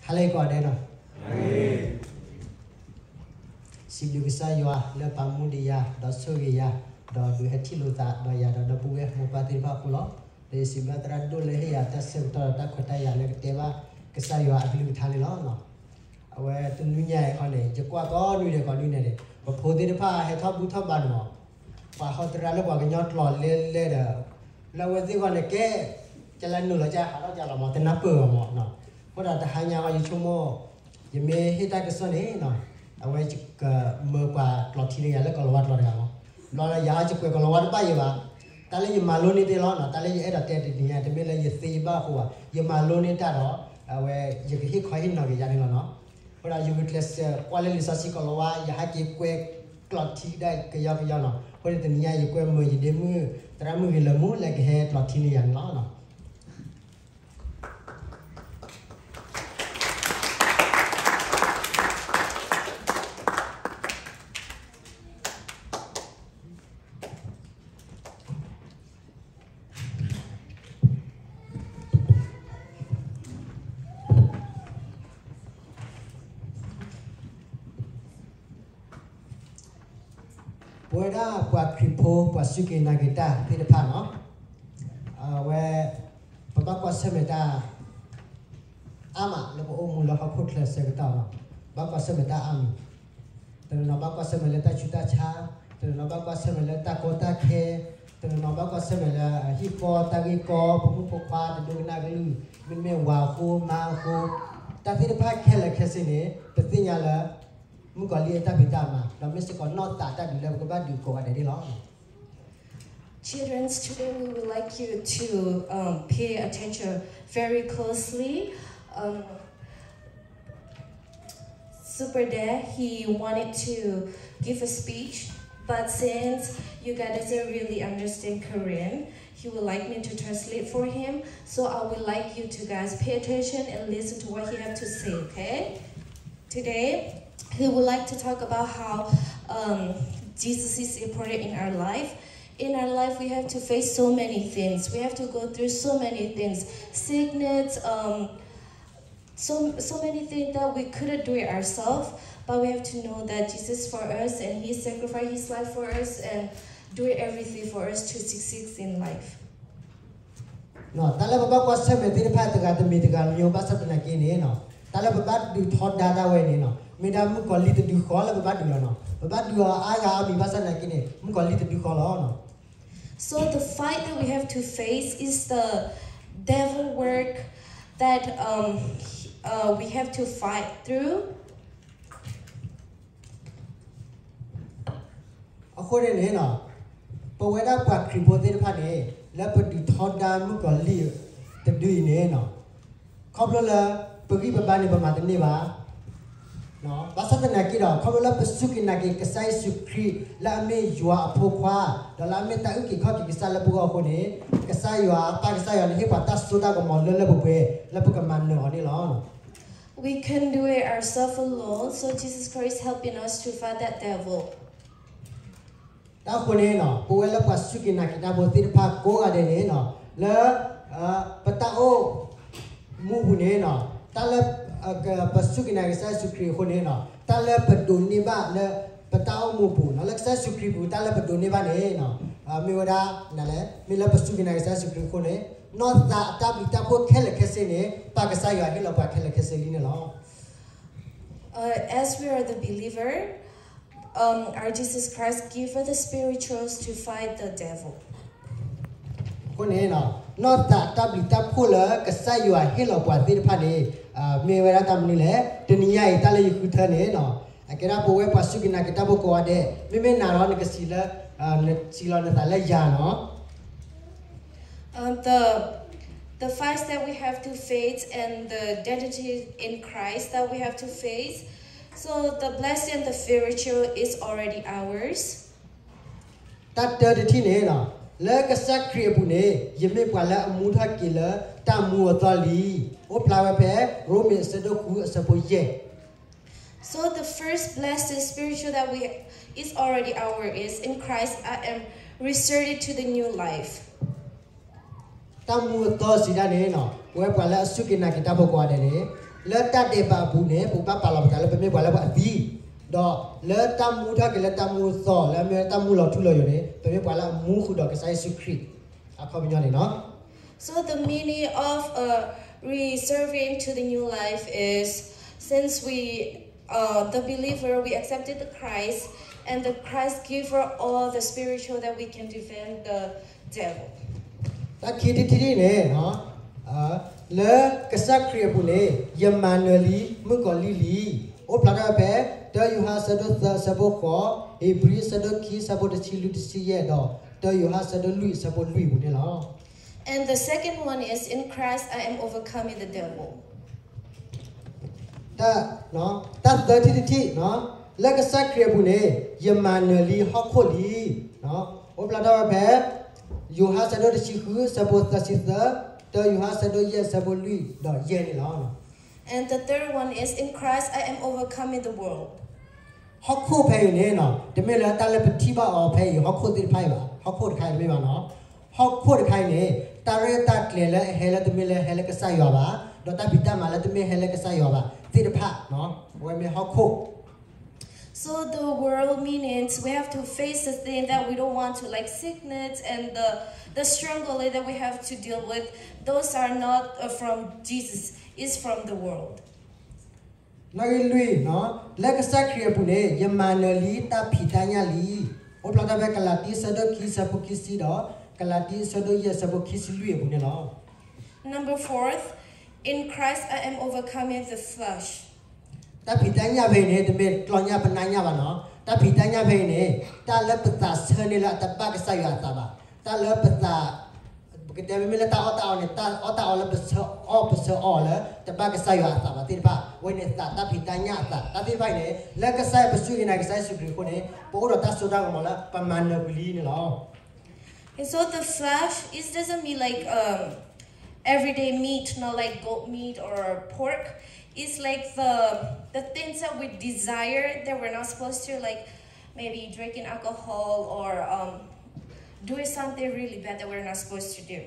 ဟါလၢအဂ့ၤကိးဂၤဒဲးနီၤ. စံးဘျုးကစၢ်ယွၤလၢပာ်မူဒံးယၤ ဒီးဆိၣ်ဂ့ၤယၤ, ဒီးဒုးဟဲထံၣ်လိာ်သးဒီးယၤဒီးဒီပုၢ်ဝဲၢ်မိၢ်ပၢ်သ့ၣ်တဖၣ်အဃိလီၤ. ဒီးယစံးဘျုးသရၣ်ဒိၣ်လၢဟ့ၣ်ယၤတၢ်ဆၢကတီၢ်ဒီးတၢ်ခွဲးတၢ်ယာ်လၢကတဲဘၣ်ကစၢ်ယွၤအကလုၢ်ကထါန့ၣ်လီၤ. အဝဲတနွံညါအံၤခီန့ၣ် ယကွၢ်ကိးနွံဒဲးကိးနွံဒဲးန့ၣ် ပဖိသ့ၣ်တဖၣ်ဟဲထီၣ်ဘူၣ်ထီၣ်ဘါန့ၣ်မး, ပှၤဟီတရါလၢပှၤကညီကျိာ်လဲလဲဒီး လၢအဝဲသ့ၣ်အဂီၢ်န့ၣ်ကဲ ကလဲၤနုာ်လီၤကဟးထီၣ်ကလီၤမး တနၢ်ပၢၢ်ဘၣ်မး. အဃိဒီးတဟါညါအံၤ ယဆိကမိၣ် ယမ့ၢ်ဟ့ၣ်တၢ်ကစီၣ်န့ၣ် အဝဲယကမၢပှၤကျိာ်ထံန့ၢ်ယၤလၢကလီၤဝါကျိာ်တဂၤမး. ဘျီလၢယၤအံၤ ယကွဲးကလီၤဝါတဘၣ်ယံၤဘၣ်. တၢ်လၢယမၤလိန့ၢ်တ့ၢ်လီၤနီၤ, တၢ်လၢယအဲၣ်ဒိးတဲတနံၤညါ တမ့ၢ်လၢယသ့ယဘၣ်အဃိဘၣ်, ယမၤလိန့ၢ်တၢ်ဒီး အဝဲယကဟ့ၣ်ခီဟ့ၣ်နီၤက့ၤယၤန့ၣ်လီၤနီၤ. အဃိဒီးယဂုာ်ကျဲးစၢးကွၢ်လၢလံာ်စီဆှံကလီၤဝါ ယဟဲက့ၤကွဲးကျိာ်ထံကဒါကယီကယီနီၤ. အဃိန့ၣ်တနံၤညါ ယကွဲမၢယဒ့မုၣ် သရၣ်မုၣ်ဂ့ၤလၢာ်မူ လၢကဟဲကျိာ်ထံန့ၢ်ယၤန့ၣ်လီၤ. ပဝဲဒၣ်ပှၤခရံာ်ဖိ ပှၤစူၢ်က့ၤနာ်က့ၤတၢ်သ့ၣ်တဖၣ်နီၤ, အဝဲ ပဘၣ်ကွၢ်ဆၢၣ်မဲာ်တၢ် အါမးလၢပအိၣ်မူလၢဟီၣ်ခိၣ်ချၢအဆၢကတီၢ်နီၤ, ဘၣ်ကွၢ်ဆၢၣ်မဲာ်တၢ်အါမံၤ, တနီၤနီၤဘၣ်ကွၢ်ဆၢၣ်မဲာ်လၢတၢ်ဆူးတၢ်ဆါ, တနီၤနီၤဘၣ်ကွၢ်ဆၢၣ်မဲာ်လၢတၢ်ကီတၢ်ခဲ, တနီၤနီၤဘၣ်ကွၢ်ဆၢၣ်မဲာ်လၢဟံၣ်ဃီတၢ်ဂ့ၢ်ကီ, ပမုၣ်ဖိခွါတဒိကနၣ်ကလုၢ်, မ့တမ့ၢ်ဝၤအဃိ မါအဃိ, တၢ်သ့ၣ်တဖၣ်ခဲလၢာ်ခဲဆ့န့ၣ် ပသ့ၣ်ညါလၢ မုၣ်ကီၤလံၢ်အတၢ်ဖံးတၢ်မၤ ဒီးမ့ၢ်စ့ၢ်ကီးနီၢ်သးတၢ်ဒုးလၢပကဘၣ်ဒုးကိးဂၤဒဲးန့ၣ်လီၤ. Children, today we would like you to um, pay attention very closely. Um, Super Dad, he wanted to give a speech, but since you guys doesn't really understand Korean, he would like me to translate for him. So I would like you to guys pay attention and listen to what he have to say, okay? Today, he would like to talk about how um, Jesus is important in our life. In our life, we have to face so many things. We have to go through so many things, sickness, um, so so many things that we couldn't do it ourselves. But we have to know that Jesus for us, and He sacrificed His life for us, and do everything for us to succeed in life. တၢ်လၢပဘၣ်ကွၢ်ဆၢၣ်မဲာ်သ့ၣ်တဖၣ်တဂၤတမံၤတဂၤမံၤ ဘၣ်ဆၣ်သနာ်က့န့ၣ် တၢ်လၢပဘၣ်ဒုးထီဒါတၢ်ဝဲန့ၣ် မ့ၢ်ဒၣ်မုၣ်ကီၤလံၢ်တဒုဃီလၢပဘၣ်ဒုးအီၤနီၤ, ပဘၣ်ဒုးအီၤအါဂၤအါမံၤ ဘၣ်ဆၣ်သနာ်က့န့ၣ် မုၣ်ကီၤလံၢ်တဒုဃီလီၤ. So the fight that we have to face is the devil work that um, uh, we have to fight through. အဃိန့ၣ်န့ၣ် ပဝဲဒၣ်ပှၤခရံာ်ဖိသ့ၣ်တဖၣ်န့ၣ် လၢပဒုးထီဒါမုၣ်ကီၤလံၢ်တဒုအံၤန့ၣ် ခီဖျိလၢပဂံၢ်ပဘါန့ၣ် ပမၤတန့ၢ်ဘၣ်. ဘၣ်ဆၣ်သနာ်က့ဒီး ခီဖျိလၢပစူၢ်က့ၤနာ်က့ၤကစၢ်ယ့ၣ်ၡူးခရံာ် လၢအမ့ၢ်ယွၤအဖိခွါ ဒီးလၢအမ့ၢ်တၢ်အုၣ်က့ၤခီၣ်က့ၤကစၢ်လၢပဂီၢ်အဃိန့ၣ် ကစၢ်ယွၤ ပၢ်ကစၢ်ယွၤန့ၣ် ဟ့ၣ်ပှၤတၢ်စိတၢ်ကမီၤလၢလၢပှဲၤပှဲၤ လၢပကမၤနၢၤအီၤန့ၣ်လီၤ. We can do it ourselves alone, so Jesus Christ helping us to fight that devil. တၢ်ဃိန့ၣ် ပဝဲလၢပှၤစူၢ်က့ၤနာ်က့ၤတၢ်ဖိသ့ၣ်တဖၣ်ကိးဂၤဒဲးန့ၣ် လၢ ပတၢ်အိၣ်မူပူၤန့ၣ် တၢ်လၢ ပစူၢ်က့ၤနာ်က့ၤကစၢ်ယ့ၣ်ၡူးခရံာ်အဃိန့ၣ် တၢ်လၢပဒိးန့ၢ်ဘၣ်လၢ ပတၢ်အိၣ်မူပူၤ လၢကစၢ်ယ့ၣ်ၡူးခရံာ်ပူၤ တၢ်လၢပဒိးန့ၢ်ဘၣ်န့ၣ် မ့ၢ်ဝဲဒၣ် မ့ၢ်လၢပစူၢ်က့ၤနာ်က့ၤကစၢ်ယ့ၣ်ၡူးခရံာ်အဃိန့ၣ် နီၢ်သးအတၢ်ဘျုးတၢ်ဖှိၣ်ခဲလၢာ်ခဲဆ့န့ၣ် ပၢ်ကစၢ်ယွၤဟ့ၣ်လီၤပှၤခဲလၢာ်ခဲဆ့လံန့ၣ်လီၤ. Uh, as we are the believer, um, our Jesus Christ give us the spirituals to fight the devil. အဃိန့ၣ် နီၢ်သးတၢ်ဘျုးတၢ်ဖှိၣ်လၢကစၢ်ယွၤဟ့ၣ်လီၤပှၤသ့ၣ်တဖၣ်န့ၣ် မ့ၢ်ဝဲဒၣ်တၢ်မနုၤလဲၣ်. တနံၤညါအံၤ တၢ်လၢယဃုထၢန့ၣ် အကဲဒၣ်ပဝဲပှၤစူၢ်က့ၤနာ်က့ၤတၢ်ဖိကိးဂၤဒဲး မ့မ့ၢ်နၤဒီးနကစံးလၢ နစံးလီၤနသးလၢယၤနီၤ. Um, the the fights that we have to face and the identity in Christ that we have to face. So the blessing, the spiritual is already ours. တၢ်တၢတထံၣ်န့ၣ် လၢကစၢ်ခရံာ်အပူၤန့ၣ် ယမ့ၢ်ပှၤလၢအမူထီၣ်က့ၤလၢတၢ်မူအသီလံ. အိၣ်ဖျါဝဲဖဲ ရိမ့ၤအဆၢဒိၣ်ဃုအဆၢဖိယဲၢ်. So the first blessed spiritual that we is already our is in Christ I am resurrected to the new life. တၢ်မူအသီစံးဒၣ်န့ၣ် ပဝဲပှၤလၢအစူၢ်က့ၤနာ်က့ၤတၢ်ဖိကိးဂၤဒဲးန့ၣ် လၢတၢ်ဒဲးဘးအပူၤန့ၣ် ပကဘၣ်ပာ်လီၤပသးလၢပမ့ၢ်ပှၤလၢပှၤအသံ, ဒီးလၢတၢ်မူထီၣ်က့ၤလၢတၢ်မူအသီ လၢမ့ၢ်တၢ်မူလီၤထူလီၤယိာ်န့ၣ် ပမ့ၢ်ပှၤလၢအမူဃုာ်ဒီးကစၢ်ယ့ၣ်ၡူးခရံာ် အခီပညီန့ၣ်လီၤ. So the meaning of uh, reserving to the new life is since we, uh, the believer, we accepted the Christ, and the Christ give us all the spiritual that we can defend the devil. တၢ်ခံထံၣ်တထံၣ်န့ၣ် လၢကစၢ်ခရံာ်အပူၤန့ၣ် ယမၤနၢၤလံ မုၣ်ကီၤလံၢ်လံ, အိၣ်ဖျါထီၣ်ဝဲဖဲ တၢယိၤဟၣ်အဆၢဒိၣ်သၢအဆၢဖိဃိး, ဧ့ၤဘြံၤအဆၢဒိၣ်ခံအဆၢဖိတဆံလွံၢ်တဆံယဲၢ်ဒီး တၢယိၤဟၣ်အဆၢဒိၣ်လွံၢ်အဆၢဖိလွံၢ်အပူၤန့ၣ်လီၤ. And the second one is in Christ I am overcoming the devil. တၢ်သၢထံၣ်တထံၣ် လၢကစၢ်ခရံာ်အပူၤန့ၣ် ယမၤနၢၤလံဟီၣ်ခိၣ်လံ, အိၣ်ဖျါထီၣ်ဝဲဖဲ ယိၤဟၣ်အဆၢဒိၣ်တဆံဃုအဆၢဖိသၢဆံသၢ, တၢယိၤဟၣ်အဆၢဒိၣ်ယဲၢ်အဆၢဖိလွံၢ်ဒီးယဲၢ်န့ၣ်လီၤ. And the third one is in Christ I am overcoming the world. ဟီၣ်ခိၣ်ဖဲအံၤန့ၣ် တမ့ၢ်လၢတၢ်လၢပထံၣ်ဘၣ်အီၤဖဲအံၤ ဟီၣ်ခိၣ်သ့ၣ်တဖၣ်အံၤဘၣ်, ဟီၣ်ခိၣ်တခါအံၤတမ့ၢ်ဘၣ်နီၤ. ဟီၣ်ခိၣ်တခါအံၤန့ၣ် တၢ်ရဲၣ်တၢ်ကျဲၤလၢအဟဲလၢတမ့ၢ်လၢဟဲလၢကစၢ်ယွၤဘၣ်, ဒီးတၢ်ဖံးတၢ်မၤလၢတမ့ၢ်ဟဲလၢကစၢ်ယွၤဘၣ်သ့ၣ်တဖၣ် အဝဲမ့ၢ်ဟီၣ်ခိၣ် So the world meanings, we have to face the thing that we don't want to, like sickness and the, the struggle that we have to deal with. Those are not uh, from Jesus, it's from the world. နီၣ်ဂံၢ်လွံၢ်, လၢကစၢ်ခရံာ်အပူၤန့ၣ် ယမၤနၢၤလံတၢ်ဖံးတၢ်ညၣ်လံ, အိၣ်ဖျါထီၣ်ဖဲကလၤတံအဆၢဒိၣ်ခံအဆၢဖိခံဆံဒီး ကလၤတံအဆၢဒိၣ်ယဲၢ်အဆၢဖိခံဆံလွံၢ်အပူၤန့ၣ်လီၤ. Number four, in Christ I am overcoming the flesh. တၢ်ဖံးတၢ်ညၣ်ဖဲအံၤန့ၣ် တမ့ၢ်ကျီညၣ်ပနါညၣ်ဘၣ်နီၤ. တၢ်ဖံးတၢ်ညၣ်ဖဲအံၤန့ၣ် တၢ်လၢပသးဆၢန့ၢ်လၢအတဘၣ်ကစၢ်ယွၤအသးဘၣ်. တၢ်လၢပသး ပကတဲမ့မ့ၢ်လၢတၢ်အီၣ်တၢ်အီန့ၣ် တၢ်အီၣ်တၢ်အီလၢပဆၢအီၣ်ပဆၢအီၣ်အီၤလၢ တဘၣ်ကစၢ်ယွၤအသးဘၣ်သ့ၣ်တဖၣ် အဝဲန့ၣ်သးတၢ်ဖံးတၢ်ညၣ်အသး တၢ်သ့ၣ်တဖၣ်အံၤန့ၣ် လၢကစၢ်ယွၤပစူၢ်က့ၤနာ်က့ၤကစၢ်ယ့ၣ်ၡူးခရံာ်အဃိန့ၣ် ပအိၣ်ဒီးတၢ်စိတၢ်ကမီၤလၢပမၤနၢၤကွံာ်လံန့ၣ်လီၤ. And so the flesh is doesn't mean like um, everyday meat, not like goat meat or pork. It's like the the things that we desire that we're not supposed to, like maybe drinking alcohol or um, doing something really bad that we're not supposed to do.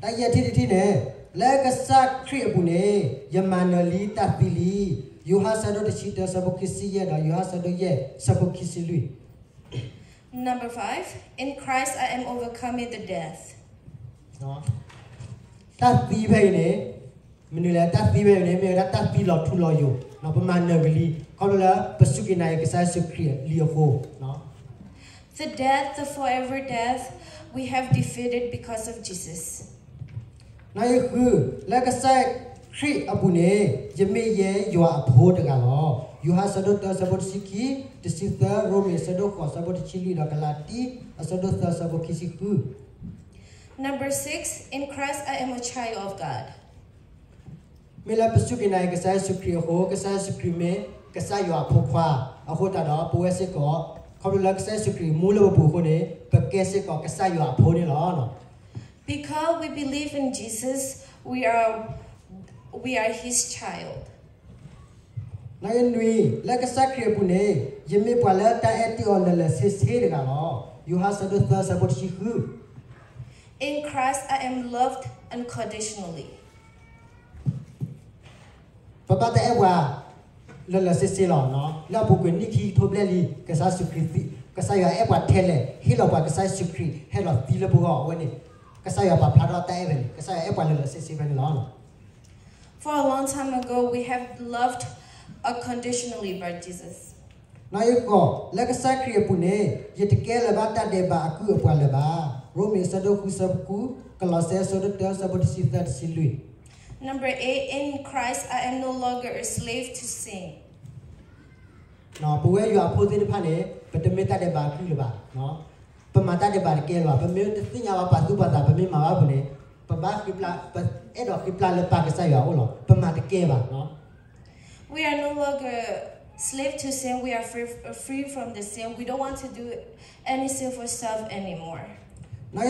တၢ်ယဲၢ်ထံၣ်တထံၣ်န့ၣ် လၢကစၢ်ခရံာ်အပူၤန့ၣ် ယမၤနၢၤလံတၢ်သံလံ. ယိၤဟၣ်ဆၢဒိၣ်တဆံတၢဆၢဖိခံဆံယဲၢ်ဒီး ယိၤဟၣ်ဆၢဒိၣ်ယဲၢ်ဆၢဖိခံဆံလွံၢ် Number five, in Christ I am overcoming the death. တၢ်သံဖဲအံၤန့ၣ် မနုၤလဲၣ် တၢ်သံဖဲအံၤန့ၣ် မ့ၢ်ဝဲဒၣ်တၢ်သံလီၤထူလီၤယိာ် ပမၤနၢၤကွံာ်လံ ခီဖျိလၢပစူၢ်က့ၤနာ်က့ၤကစၢ်ယ့ၣ်ၡူးခရံာ်လံအဃိ The death, the forever death, we have defeated because of Jesus. နီၣ်ဂံၢ်ဃု, လၢကစၢ်ခရံာ်အပူၤန့ၣ် ယမ့ၢ်ယဲယွၤအဖိတဂၤလီၤ. ယိၤဟၣ်အဆၢဒိၣ်တၢအဆၢဖိတဆံခံ, တဆံသၢ, ရိမ့ၤအဆၢဒိၣ်ဃိးအဆၢဖိတဆံလွံၢ်ဒီး ကလၤတံအဆၢဒိၣ်သၢအဆၢဖိခံဆံဃု Number six, in Christ I am a child of God. မ့ၢ်လၢပစူၢ်က့ၤနာ်က့ၤကစၢ်ယ့ၣ်ၡူးခရံာ်အဃိ ကစၢ်ယ့ၣ်ၡူးခရံာ်မ့ၢ်ကစၢ်ယွၤအဖိခွါ အဃိသတးဒီး ပဝဲစ့ၢ်ကီး ခီဖျိလၢကစၢ်ယ့ၣ်ၡူးခရံာ်မူလၢပပူၤအဃိန့ၣ် ပကဲစ့ၢ်ကီးကစၢ်ယွၤအဖိန့ၣ်လီၤ. Because we believe in Jesus, we are, we are his child. နွံ, လၢကစၢ်ခရံာ်အပူၤန့ၣ် ယမ့ၢ်ပှၤလၢတၢ်အဲၣ်တ့ၢ်အီၤလၢာ်လၢာ်ဆ့ဆ့တဂၤလီၤ. ယိၤဟၣ်အဆၢဒိၣ်သၢအဆၢဖိတဆံဃု In Christ I am loved unconditionally. ပဘၣ်တၢ်အဲၣ်ပှၤလၢာ်လၢာ်ဆ့ဆ့လီၤ. လၢအပူၤကွံာ်နံၣ်ခံကထိဘျဲၣ်လံ ကစၢ်ယ့ၣ်ၡူးခရံာ်သံ, ကစၢ်ယွၤအဲၣ်ပှၤထဲလဲၣ် ဟ့ၣ်လီၤပှၤကစၢ်ယ့ၣ်ၡူးခရံာ် ဟဲလီၤသံလၢပဂီၢ်အဝဲန့ၣ် ကစၢ်ယွၤပာ်ဖျါထီၣ်တၢ်အဲၣ်ဖဲန့ၣ် ကစၢ်ယွၤအဲၣ်ပှၤလၢာ်လၢာ်ဆ့ဆ့ဖဲန့ၣ်လီၤ. For a long time ago, we have loved unconditionally by Jesus. နွံ, လၢကစၢ်ခရံာ်အပူၤန့ၣ် ယတကဲလၢၤဘၣ်တၢ်ဒဲးဘးအကုၢ်အပှၤလၢၤဘၣ်. ရိမ့ၤအဆၢဒိၣ်ဃုအဆၢဖိဃု, ကလီးစဲအဆၢဒိၣ်တၢအဆၢဖိတဆံသၢတဆံလွံၢ် Number eight, in Christ I am no longer a slave to sin. ပဝဲယွၤအဖိသ့ၣ်တဖၣ်န့ၣ် ပတမ့ၢ်တၢ်ဒဲးဘးအကုၢ်လၢၤဘၣ်. ပမၤတၢ်ဒဲးဘးတကဲလၢၤဘၣ်. ပမ့ၢ်တသ့ၣ်ညါဘၣ်ပာ်သူၣ်ပာ်သး ပမ့ၢ်မၤဘၣ်အပူၤန့ၣ် ပဘၣ်ဃ့ပျၢ်, ပအဲၣ်ဒိးဃ့ပျၢ်လၢပၢ်ကစၢ်ယွၤအအိၣ်လီၤ. ပမၤတကဲဘၣ်. We are no longer slave to sin. We are free, free from the sin. We don't want to do any sinful stuff anymore. နွံ,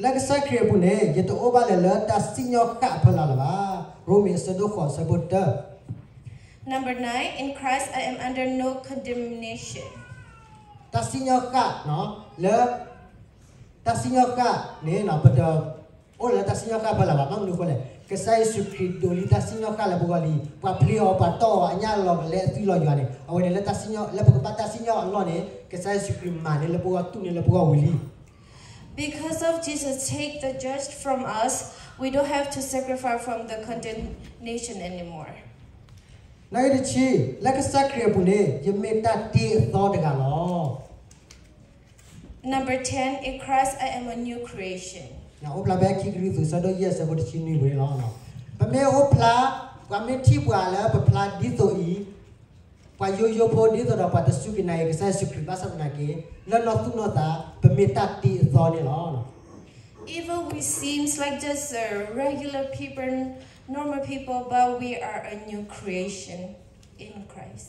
လၢကစၢ်ခရံာ်အပူၤန့ၣ် ယတအိၣ်ဘၣ်လၢၤလၢတၢ်စံၣ်ညီၣ်ဃၣ်အဖီလာ်လၢၤဘၣ်. ရိမ့ၤအဆၢဒိၣ်ဃိးအဆၢဖိတၢ Number nine, in Christ I am under no condemnation. တၢ်စံၣ်ညီၣ်ဃၣ်, လၢ တၢ်စံၣ်ညီၣ်ဃၣ်န့ၣ် ပတအိၣ်လၢတၢ်စံၣ်ညီၣ်ဃၣ်အဖီလာ်ဘၣ်. ဘၣ်မနုၤအဃိလဲၣ်, က ကစၢ်ယ့ၣ်ၡူးခရံာ်ဒိးလံတၢ်စံၣ်ညီၣ်ဃၣ်လၢပဂီၢ်လံ, ပှၤဖျ့အီၤ ပှၤတီၢ်အီၤ အညၣ်လီၤကလဲအသွံၣ်လီၤယွၤန့ၣ်, အဝဲန့ၣ်လၢတၢ်စံၣ်ညီၣ် လၢပကဘၣ်တၢ်စံၣ်ညီၣ်အလီၢ်န့ၣ် ကစၢ်ယ့ၣ်ၡူးခရံာ်မၤန့ၢ်လၢပဂီၢ် တူၢ်န့ၢ်လၢပဂီၢ်ဝံၤလံ. Because of Jesus take the judge from us, we don't have to sacrifice from the condemnation anymore. နဂ့ၢ်တဆံ, လၢကစၢ်ခရံာ်အပူၤန့ၣ် ယမ့ၢ်တၢ်တ့အသီတဂၤလီၤ. Number ten, in Christ I am a new creation. အိၣ်ဖျါဖဲခံကရံၣ်သူး ဆၢဒိၣ်ယဲၢ် ဆၢဖိတဆံနွံ ဝဲလီၤ. ပမ့ၢ်အိၣ်ဖျါ, ပှၤမ့ၢ်ထံၣ်ပှၤလၢပဖျါဒ်သိးအံၤ, ပှၤယိယိဖိဒ်သိးဒီးပှၤတစူၢ်က့ၤနာ်က့ၤကစၢ်ယ့ၣ်ၡူးခရံာ်ဘၣ်ဆၣ်သနာ်က့, လၢနီၢ်သူၣ်နီၢ်သး ပမ့ၢ်တၢ်တ့အသီန့ၣ်လီၤ. Even we seems like just a regular people, normal people, but we are a new creation in Christ.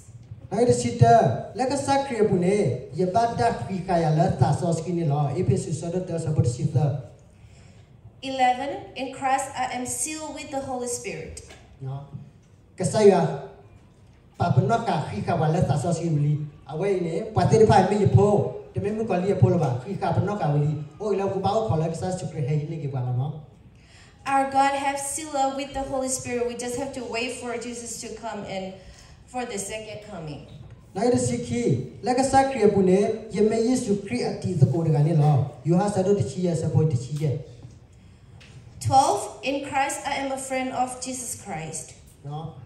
နဂ့ၢ်တဆံတၢ, လၢကစၢ်ခရံာ်အပူၤန့ၣ် ယဘၣ်တၢ်ဃံးဃာ်ယၤလၢသးစီဆှံန့ၣ်လီၤ. အ့းဖ့းစူး ဆၢဒိၣ်တၢ ဆၢဖိတဆံသၢ. Eleven, in Christ I am sealed with the Holy Spirit. ကစၢ်ယွၤ ပာ်ပနီၣ်ဃာ် ဃံးဃာ်ပှၤလၢသးစီဆှံဝံၤလံ. အဝဲအံၤန့ၣ် ပှၤသ့ၣ်တဖၣ်မ့ၢ်ယဖိ, တမ့ၢ်မုၣ်ကီၤလံၢ်အဖိလၢၤဘၣ်, ဃံးဃာ်ပနီၣ်ဃာ်ဝံၤလံ. အိၣ်အံၤလၢပကဘၣ်အိၣ်ခိးလၢကစၢ်ယ့ၣ်ၡူးခရံာ်ဟဲဟံးန့ၢ်က့ၤပှၤလီၤနီၤ. Our God have sealed us with the Holy Spirit. We just have to wait for Jesus to come and for the second coming. နဂ့ၢ်တဆံခံ, လၢကစၢ်ခရံာ်အပူၤန့ၣ် ယမ့ၢ်ယ့ၣ်ၡူးခရံာ်အတံၤသကိးတဂၤန့ၣ်လီၤ. ယိၤဟၣ် ဆၢဒိၣ်တဆံယဲၢ် ဆၢဖိတဆံယဲၢ်. Twelve, in Christ I am a friend of Jesus Christ.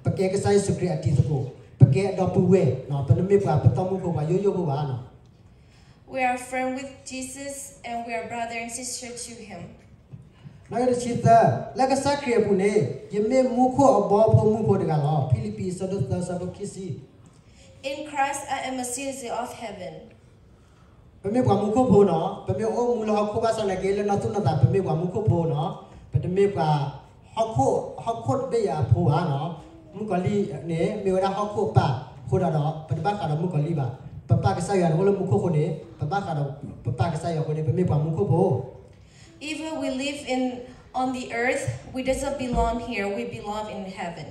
ပကဲကစၢ်ယ့ၣ်ၡူးခရံာ်အတံၤသကိး, ပကဲအဒီပုၢ်ဝဲၢ်, ပတမ့ၢ်ပှၤပတီၢ်မုၢ်ဖိ ပှၤယိယိဖိဘၣ်နီၤ. We are friend with Jesus and we are brother and sister to him. နဂ့ၢ်တဆံသၢ, လၢကစၢ်ခရံာ်အပူၤန့ၣ် ယမ့ၢ်မူခိၣ်အဘီဖိမုၢ်ဖိတဂၤလီၤ. ဖံလံးပံး ဆၢဒိၣ်သၢ ဆၢဖိခံဆံ. In Christ I am a citizen of heaven. ပမ့ၢ်ပှၤမူခိၣ်ဖိနီၤ, ပမ့ၢ်အိၣ်မူလၢဟီၣ်ခိၣ်ဘၣ်ဆၣ်သနာ်က့ လၢနီၢ်သူၣ်နီၢ်သး ပမ့ၢ်ပှၤမူခိၣ်ဖိနီၤ, ပတမ့ၢ်ပှၤ ဟီၣ်ခိၣ်, ဟီၣ်ခိၣ်တဘ့ၣ်အံၤအဖိဘၣ်နီၤ. မုၣ်ကီၤလံၢ်န့ၣ် မ့ၢ်ဝဲဒၣ်ဟီၣ်ခိၣ်အပၢ်အဃိဒီး ပတဘၣ်ဃးဒီးမုၣ်ကီၤလံၢ်ဘၣ်. ပပၢ်ကစၢ်ယွၤန့ၣ်အိၣ်လၢမူခိၣ်အဃိန့ၣ် ပဘၣ်ဃးဒီး ပပၢ်ကစၢ်ယွၤအဃိန့ၣ် ပမ့ၢ်ပှၤမူခိၣ်ဖိ. Even we live in, on the earth, we doesn't belong here, we belong in heaven.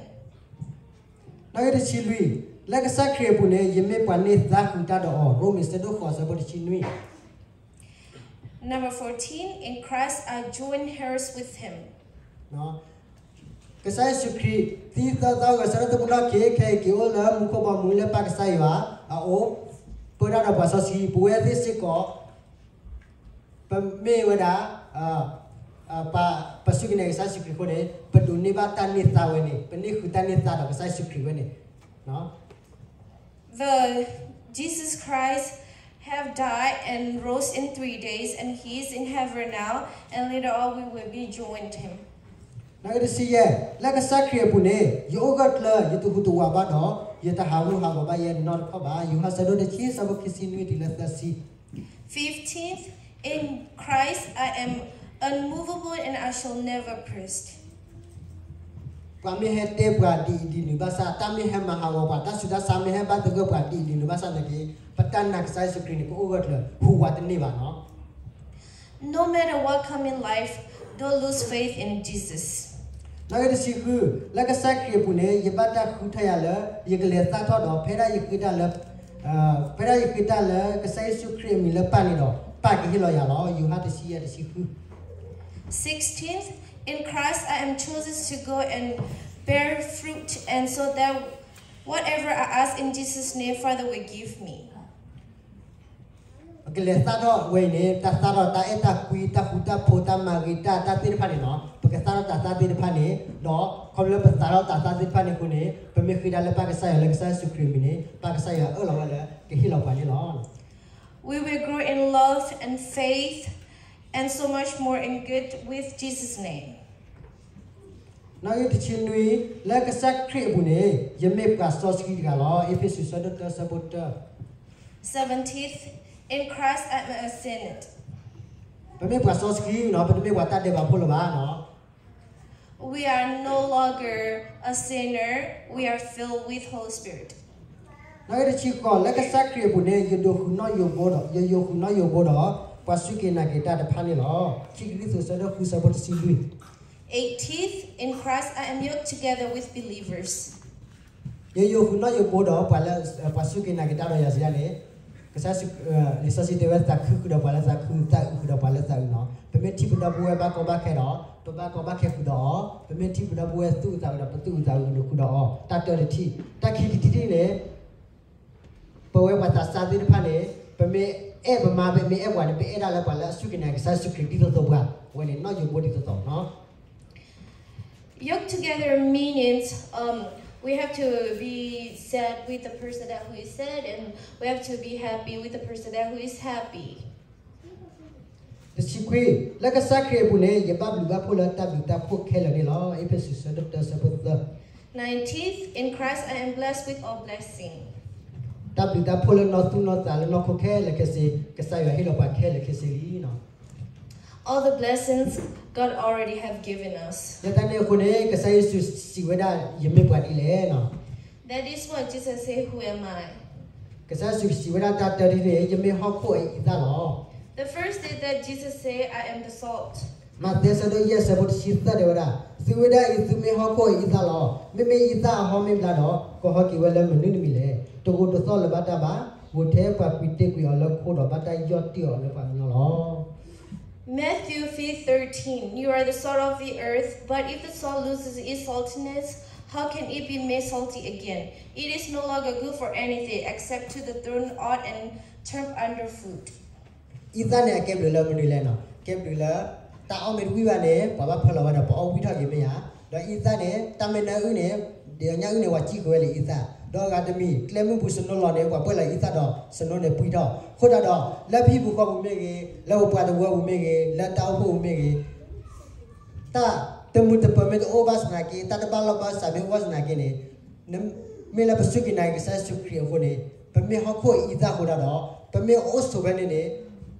နဂ့ၢ်တဆံလွံၢ်, လၢကစၢ်ခရံာ်အပူၤန့ၣ် ယမ့ၢ်ပှၤန့ၢ်သါဃုာ်တၢ်ဒီးအီၤ. ရိမ့ၤ ဆၢဒိၣ်ဃိး ဆၢဖိတဆံနွံ. Number fourteen, in Christ I join heirs with him. ကစၢ်ယ့ၣ်ၡူးခရံာ် သံသၢသီဂဲၤဆၢထၢၣ်သမူထီၣ်က့ၤ ခဲအံၤက့ၤအိၣ်လၢမူခိၣ်ဘီမုၢ်လၢပၢ်ကစၢ်ယွၤအအိၣ်, ပၢတၢ်ဒီးပှၤစီဆှံ, ပဝဲသ့ၣ်စ့ၢ်ကီး ပမ့ၢ်ဝဲဒၣ် ပှၤစူၢ်က့ၤနာ်က့ၤကစၢ်ယ့ၣ်ၡူးခရံာ်အဃိန့ၣ် ပဒိးန့ၢ်ဘၣ်တၢ်န့ၢ်သါဝဲန့ၣ်, ပန့ၢ်ဃုာ်တၢ်န့ၢ်သါဒီးကစၢ်ယ့ၣ်ၡူးခရံာ်ဝဲန့ၣ်. The Jesus Christ have died and rose in three days, and he is in heaven now, and later on we will be joined him. နဂ့ၢ်တဆံယဲၢ်, လၢကစၢ်ခရံာ်အပူၤန့ၣ် ယအိၣ်ဂၢၢ်ကျၢၤ, ယတဟူးတဝးဘၣ်ဒီး ယတဟးဂူာ်ဟးဂီၤဘၣ်ယဲနီတခီၣ်ဘၣ်. ယိၤဟၣ် ဆၢဒိၣ်တဆံ ဆၢဖိခံဆံနွံတုၤလၢသၢဆံ. Fifteenth, in Christ I am unmovable and I shall never perish. ပှၤမ့ၢ်ဟဲတဲပှၤဒ်အံၤဒ်နုၤဘၣ်ဆၣ်, တၢ်မ့ၢ်ဟဲမၤဟးဂီၤပှၤ, တၢ်ဆူးတၢ်ဆါမ့ၢ်ဟဲဘၣ်သဂၢၢ်ပှၤဒ်အံၤဒ်နုၤဘၣ်ဆၣ်သနာ်က့, ပတၢ်နာ်ကစၢ်ယ့ၣ်ၡူးခရံာ်န့ၣ် ပအိၣ်ဂၢၢ်ကျၢၤ ဟူးဝးတန့ၢ်ဘၣ်နီၤ. No matter what come in life, don't lose faith in Jesus. နဂ့ၢ်တဆံဃု, လၢကစၢ်ခရံာ်အပူၤန့ၣ် ယဘၣ်တၢ်ဃုထၢယၤလၢ ယကလဲၤသၣ်ထီၣ်ဒီး ဖဲဒၣ်ယဃ့တၢ်လၢ ဖဲဒၣ်ယဃ့တၢ်လၢကစၢ်ယ့ၣ်ၡူးခရံာ်အမံၤလၢပၢ်န့ၣ်ဒီး ပၢ်ကဟ့ၣ်လီၤယၤလီၤ. ယိၤဟၣ် တဆံယဲၢ် တဆံဃု. Sixteenth, in Christ I am chosen to go and bear fruit, and so that whatever I ask in Jesus' name, Father will give me. ပကလဲၤသၣ်ထီၣ်ဝဲအံၤန့ၣ် တၢ်သၣ်ထီၣ်တၢ်အဲၣ်တၢ်ကွံ တၢ်ဃူတၢ်ဖိး တၢ်မၤဂ့ၤတၢ် တၢ်သ့ၣ်တဖၣ်န့ၣ်နီၤ, ပကသၣ်ထီၣ်တၢ်သၣ်သ့ၣ်တဖၣ်န့ၣ်, ဒီးခီဖျိလၢပသၣ်ထီၣ်တၢ်သၣ်သ့ၣ်တဖၣ်န့ၣ်အဃိန့ၣ် ပမ့ၢ်ဃ့တၢ်လၢပၢ်ကစၢ်ယွၤလၢကစၢ်ယ့ၣ်ၡူးခရံာ်အမံၤန့ၣ် ပၢ်ကစၢ်ယွၤအၢၣ်လီၤဝဲလၢကဟ့ၣ်လီၤပှၤန့ၣ်လီၤ. We will grow in love and faith and so much more in good with Jesus' name. နဂ့ၢ်တဆံနွံ, လၢကစၢ်ခရံာ်အပူၤန့ၣ် ယမ့ၢ်ပှၤစီဆှံတဂၤလီၤ. အ့းဖ့းစူး ဆၢဒိၣ်တၢ ဆၢဖိတၢ. Seventeenth, in Christ I am a saint. ပမ့ၢ်ပှၤစီဆှံနီၤ, ပတမ့ၢ်ပှၤတၢ်ဒဲးဘးဖိလၢၤဘၣ်နီၤ. We are no longer a sinner, we are filled with Holy Spirit. နဂ့ၢ်တဆံဃိး, လၢကစၢ်ခရံာ်အပူၤန့ၣ် ယဒိးဃုာ်နီၣ်ယိးဘိဒီး, ယယိးဃုာ်နီၣ်ယိးဘိဒီး ပှၤစူၢ်က့ၤနာ်က့ၤတၢ်တဖၣ်န့ၣ်လီၤ. ခံကရံၣ်သူး ဆၢဒိၣ်ဃု ဆၢဖိတဆံလွံၢ်. Eighteenth, in Christ I am yoked together with believers. ယယိးဃုာ်နီၣ်ယိးဘိဒီး ပှၤလၢပှၤစူၢ်က့ၤနာ်က့ၤတၢ်ဒီးယၤစံးဒ်န့ၣ် ကစၢ်ယ့ၣ်ၡူး, လံာ်စီဆှံတဲဝဲ သးခုဃုာ်ဒီးပှၤလၢသးခု, သးအုးဃုာ်ဒီးပှၤလၢသးအုးနီၤ. ပမ့ၢ်ထံၣ်ပဒီပုၢ်ဝဲၢ်ဘၣ်ကီဘၣ်ခဲဒီး ပဘၣ်ကီဘၣ်ခဲဃုာ်ဒီးအီၤ, ပမ့ၢ်ထံၣ်ပဒီပုၢ်ဝဲၢ်သူၣ်အုးသးအုးဒီး ပသူၣ်အုးသးအုးကဒုးဃုာ်ဒီးအီၤ, တၢ်တၢတထံၣ်. တၢ်ခံထံၣ်တထံၣ်န့ၣ် ပဝဲပှၤသးစၢ်သ့ၣ်တဖၣ်န့ၣ် ပမ့ၢ်အဲၣ်ပမါ ပမ့ၢ်အဲၣ်ပှၤန့ၣ် ပအဲၣ်ဒၣ်လၢပှၤလၢအစူၢ်က့ၤနာ်က့ၤကစၢ်ယ့ၣ်ၡူးခရံာ်ဒ်သိးသိးပှၤဝဲန့ၣ် နီၣ်ယိးဘိဒ်သိးသိးနီၤ. Yoke together meanings, um, we have to be sad with the person that who is sad, and we have to be happy with the person that who is happy. တဆံခွံ, လၢကစၢ်ခရံာ်အပူၤန့ၣ် ယဘၣ်ဘျုးဘၣ်ဖှိၣ်လၢတၢ်ဘျုးတၢ်ဖှိၣ်ခဲလၢာ်န့ၣ်လီၤ. အ့းဖ့းစူး ဆၢဒိၣ်တၢ ဆၢဖိသၢ. Nineteenth, in Christ I am blessed with all blessing. တၢ်ဘျုးတၢ်ဖှိၣ်လၢနီၢ်သူၣ်နီၢ်သးလၢနီၢ်ခိခဲလၢာ်ခဲဆ့ ကစၢ်ယွၤဟ့ၣ်လီၤပှၤခဲလၢာ်ခဲဆ့လံနီၤ. All the blessings God already have given us. လၢတၢ်န့ၣ်အဃိန့ၣ် ကစၢ်ယ့ၣ်ၡူးစံးဝဲဒၣ် ယမ့ၢ်ပှၤဒ်လဲၣ်နီၤ. That is what Jesus said, who am I? ကစၢ်ယ့ၣ်ၡူးစံးဝဲဒၣ်တၢ်တၢတထံၣ်န့ၣ် ယမ့ၢ်ဟီၣ်ခိၣ်အအံသၣ်လီၤ. The first thing that Jesus said, I am the salt. မးသဲ ဆၢဒိၣ်ယဲၢ် ဆၢဖိတဆံသၢ တဲဝဲဒၣ်, သုဝဲဒၣ်အံၤ သုမ့ၢ်ဟီၣ်ခိၣ်အအံသၣ်လီၤ. မ့မ့ၢ်အံသၣ်အဟီၣ်မ့ၢ်ဘျါဒီး ကဟီက့ၤဝဲလၢမနုၤတမံၤလဲၣ်. တဂိာ်တသီၣ်လၢၤဘၣ်တၢ်ဘၣ်, ဂိာ်ထဲပှၤကွံာ်တ့ၢ်ကွံာ်အီၤလၢခိဒီး ဘၣ်တၢ်ယီၢ်တံၢ်အီၤလၢပှၤကညီလီၤ. Matthew five thirteen, You are the salt of the earth, but if the salt loses its saltiness, how can it be made salty again? It is no longer good for anything except to the thrown out and trampled underfoot. အံသၣ်န့ၣ် အကဲဘျုးလၢမနုၤလဲၣ်နီၤ, ကဲဘျုးလၢ တၢ်အီၣ်မ့ၢ်တဝံၣ်ဘၣ်န့ၣ် ပှၤဘၣ်ဖၢလီၤဝဲဒီး ပအီၣ်ဝံၣ်ထီၣ်က့ၤမ့ၢ်ဧါ. ဒီးအံသၣ်န့ၣ် တၢ်မ့ၢ်နၢအုၣ်န့ၣ် ဒီးညၣ်အုၣ်န့ၣ် ပှၤစံၣ်ဃုာ်ဝဲလၢအံသၣ်, ဒီးအဂၤတမံၤ ကျဲမုၢ်ပူၤစနိလီၤန့ၣ် ပှၤပၢၢ်လီၤအံသၣ်ဒီး စနိန့ၣ်ပှံၢ်ထီၣ်. အဃိသတးဒီး လၢပဟံၣ်ပူၤဃီပူၤမ့ၢ်ဂ့ၤ, လၢပပှၤတဝၢပူၤမ့ၢ်ဂ့ၤ, လၢတၢ်အိၣ်ဖှိၣ်ပူၤမ့ၢ်ဂ့ၤ, တၢ်တမုာ်တပၢၤမ့ၢ်တအိၣ်ဘၣ်ဆၣ်သနာ်က့, တၢ်တဘၣ်လိာ်ဘၣ်စးမ့ၢ်အိၣ်ဘၣ်ဆၣ်သနာ်က့န့ၣ်, မ့ၢ်လၢပစူၢ်က့ၤနာ်က့ၤကစၢ်ယ့ၣ်ၡူးခရံာ်အဃိန့ၣ်, ပမ့ၢ်ဟီၣ်ခိၣ်အံသၣ်အဃိသတးဒီး ပမ့ၢ်အိၣ်ဆိးဖဲန့ၣ်န့ၣ်,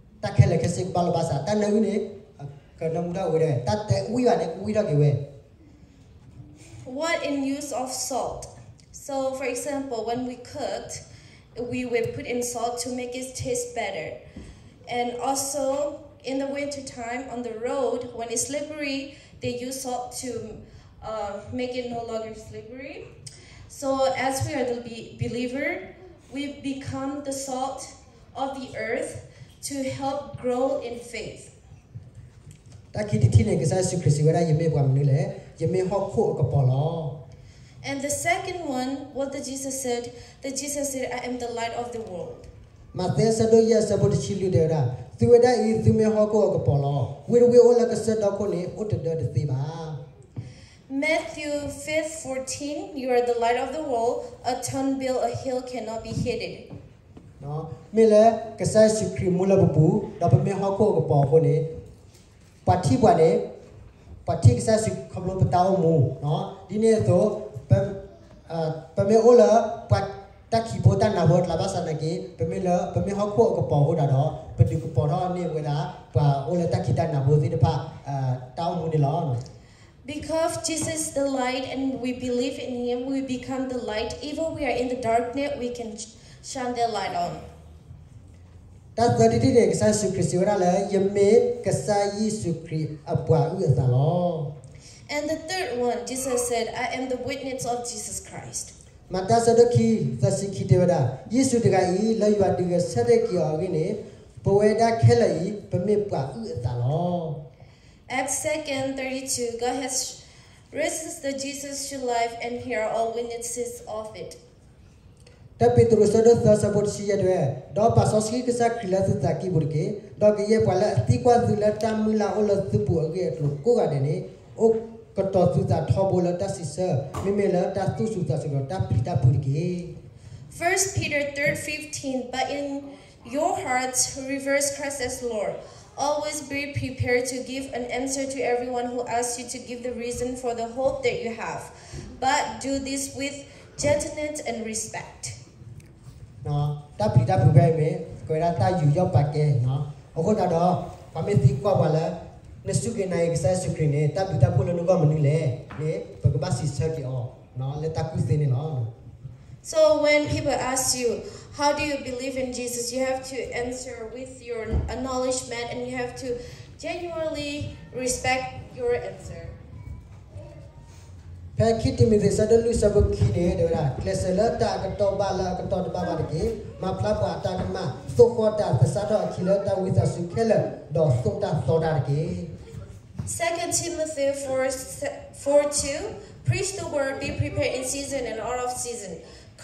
တၢ်ခဲလၢာ်ခဲဆ့ကဘၣ်လိာ်ဘၣ်စး, တၢ်နၢအုၣ်န့ၣ် ကနၢမူထီၣ်ဝဲဒၣ်, တၢ်တဝံၣ်ဘၣ်န့ၣ် ကဝံၣ်ထီၣ်က့ၤဝဲ. What in use of salt? So, for example, when we cooked, we will put in salt to make it taste better. And also, in the winter time on the road, when it's slippery, they use salt to uh, make it no longer slippery. So, as we are the be- believer, we become the salt of the earth to help grow in faith. တၢ်ခံထံၣ်တထံၣ်န့ၣ် ကစၢ်ယ့ၣ်ၡူးခရံာ်စံးဝဲဒၣ် ယမ့ၢ်ပှၤမနုၤလဲၣ်, ယမ့ၢ်ဟီၣ်ခိၣ်အကပီၤလီၤ. And the second one, what the Jesus said, the Jesus said, I am the light of the world. မးသဲ ဆၢဒိၣ်ယဲၢ် ဆၢဖိတဆံလွံၢ် တဲဝဲဒၣ်, သုဝဲဒၣ်အံၤ သုမ့ၢ်ဟီၣ်ခိၣ်အကပီၤလီၤ. ဝ့ၢ်တဝ့ၢ်အိၣ်လၢကစၢၢ်ဒီခိၣ်န့ၣ် အိၣ်တဒၢတသ့ဘၣ်. Matthew five fourteen, You are the light of the world, a town built a hill cannot be hidden. မ့ၢ်လၢကစၢ်ယ့ၣ်ၡူးခရံာ်မူလၢပပူၤ, ဒီးပမ့ၢ်ဟီၣ်ခိၣ်အကပီၤအဃိန့ၣ်, ပှၤထံၣ်ပှၤန့ၣ်, ပှၤထံၣ်ကစၢ်ယ့ၣ်ၡူးခရံာ်ခီဖျိပတၢ်အိၣ်မူ, ဒ်န့ၣ်အသိး, ပမ့ၢ်အိၣ်လၢ ပှၤတၢ်ခံးဖိတၢ်နးဖိအကျါဘၣ်ဆၣ်သနာ်က့, ပမ့ၢ်လၢ ပမ့ၢ်ဟီၣ်ခိၣ်အကပီၤအဃိသတးဒီး, ပဒုးကပီၤထီၣ်န့ၢ်ဝဲဒၣ် ပှၤအိၣ်လၢတၢ်ခံးတၢ်နးဖိသ့ၣ်တဖၣ် တၢ်အိၣ်မူန့ၣ်လီၤ. Because Jesus is the light and we believe in him, we become the light. Even we are in the darkness, we can shine the light on. တၢ်သၢထံၣ်တထံၣ်န့ၣ် ကစၢ်ယ့ၣ်ၡူးခရံာ်စံးဝဲဒၣ်လၢ ယမ့ၢ်ကစၢ်ယ့ၣ်ၡူးခရံာ်အပှၤအုၣ်အသးလီၤ. And the third one, Jesus said, I am the witness of Jesus Christ. မၤတၢ်ဆၢဒိၣ်ခံ သၢဆံခံ တဲဝဲဒၣ်, ယ့ၣ်ၡူးတဂၤအံၤ လၢယွၤဒုးဂဲၤဆၢထၢၣ်က့ၤအီၤအဂ့ၢ်န့ၣ်, ပဝဲဒၣ်ခဲလၢာ်အံၤ ပမ့ၢ်ပှၤအုၣ်အသးလီၤ. Acts second thirty-two, God has raised the Jesus to life and here are all witnesses of it. တၢ ပ့းတရူး ဆၢဒိၣ်သၢ ဆၢဖိတဆံယဲၢ် တဲဝဲ, ဒီးပာ်စီဆှံကစၢ်ခရံာ်လၢသုသးကံၢ်ပူၤတက့ၢ်. ဒီးကယဲၢ်ပှၤလၢအသံကွၢ်သုလၢတၢ်မုၢ်လၢ်အိၣ်လၢသုပူၤအဂ့ၢ်အကျိၤကိးဂၤဒဲးန့ၣ်, အိၣ်ကတီၤသုသးထီဘိလၢတၢ်စံးဆၢ, မ့မ့ၢ်လၢတၢ်သူၣ်စူၤသးစူၤဒီးတၢ်ပျံၤတၢ်ဖုးတက့ၢ်. First Peter three fifteen, But in your hearts, reverence Christ as Lord. Always be prepared to give an answer to everyone who asks you to give the reason for the hope that you have. But do this with gentleness and respect. တၢ်ပျံၤတၢ်ဖုးဖဲအံၤမ့ၢ် ကဲဝဲဒၣ်တၢ်ယူးယီၣ်ပာ်ကဲ, အဃိသတးဒီး ပှၤမ့ၢ်သံကွၢ်ပှၤလၢ နစူၢ်က့ၤနာ်က့ၤကစၢ်ယ့ၣ်ၡူးခရံာ်န့ၣ် တၢ်ဘျုးတၢ်ဖှိၣ်လၢနဂီၢ်မနုၤလဲၣ်န့ၣ် ပကဘၣ်စံးဆၢက့ၤအီၤ လၢတၢ်ကူၣ်သ့န့ၣ်လီၤ. So when people ask you, how do you believe in Jesus? You have to answer with your acknowledgement and you have to genuinely respect your answer. ဖဲခံတံၤမသ့း ဆၢဒိၣ်လွံၢ် ဆၢဖိခံန့ၣ် တဲဝဲဒၣ်, ကျဲးစၢးလၢတၢ်အကတီၢ်ဘၣ်လၢအကတီၢ်တဘၣ်ဘၣ်တက့ၢ်. မၤဖျါပှၤအတၢ်ကမၣ်, သိၣ်ဃီၣ်တၢ်သဆၣ်ထီၣ်အခံလၢတၢ်ဝံသးစူၤခဲလၢာ်, ဒီးသိၣ်တၢ်သီတၢ်တက့ၢ်. Second Timothy four, four two, Preach the word, be prepared in season and out of season.